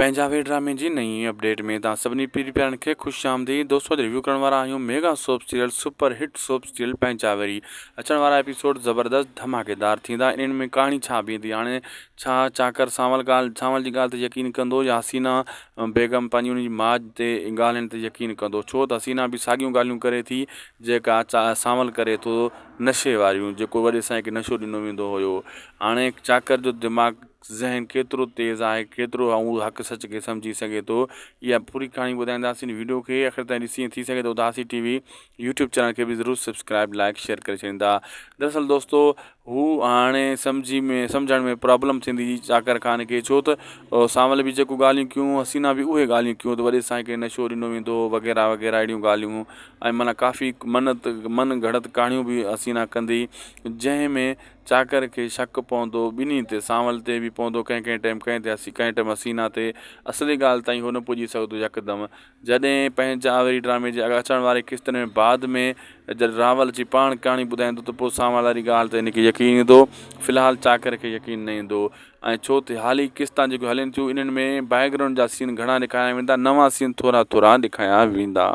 پنهنجا وي ڊرامي جي نئين اپڊيٽ ۾ توهان سڀني پيري پيارن کي خوش آمديد دوستو اڄ ريويو ڪرڻ وارا آهيون mega soap serial super hit soap serial پنهنجا وري اچڻ وارا ايپيسوڊ زبردست ڌماڪيدار ٿيندا انهن ۾ ڪهاڻي ڇا بيهندي هاڻي ڇا چاڪر سانول ڳالهه سانول جي ڳالهه تي يقين ڪندو يا حسينا بيگم پنهنجي ان جي ماء تي ڳالهين تي يقين ڪندو ڇو ته حسينا به ساڳيون ڳالهيون ڪري ٿي جيڪا سانول ڪري ٿو نشي واريون جيڪو وڏي سائين کي نشو ڏنو ويندو هيو هاڻي چاڪر جو دماغ ذهن ڪيترو تيز آهي ڪيترو هو حق سچ کي سمجهي سگهي ٿو اها پوري ڪهاڻي ٻڌائينداسين ويڊيو کي آخر تائين ڏسي ٿي سگهي ته Udasi T V YouTube channel کي به ضرور سبسڪرائب لائڪ شيئر ڪري ڇڏيندا دراصل دوستو هو هاڻي سمجهي ۾ سمجهڻ ۾ پرابلم ٿيندي چاڪر خان کي ڇو ته سانول به جيڪو ڳالهيون ڪيون حسينا به اهي ڳالهيون ڪيون ته وڏي سائين کي نشو ڏنو ويندو هو وغيره وغيره اهڙيون ڳالهيون ۽ معنيٰ ڪافي من من گهڙت ڪهاڻيون به حسينا ڪندي جنهن ۾ چاڪر کي شڪ پوندو ٻنهي تي، سانول تي به پوندو ڪنهن ڪنهن ٽيم ڪنهن تي حسي ڪنهن ٽيم حسينا تي، اصلي ڳالهه تائين هو نه پڄي سگهندو يڪدم جڏهن پنهنجا آوري ڊرامي جي اچڻ واري قسطن ۾ بعد ۾ جڏهن راول اچي پاڻ ڪهاڻي ٻڌائيندو ته پوء سانول واري ڳالهه تي هن کي يقين ايندو في الحال چاڪر کي يقين نه ايندو ۽ ڇو ته حالي قسطان جيڪيون هلن ٿيون انهن ۾ بيڪ گرائونڊ جا سين گهڻا ڏيکاريا ويندا نوان سين ٿورا ٿورا ڏيکاريا ويندا.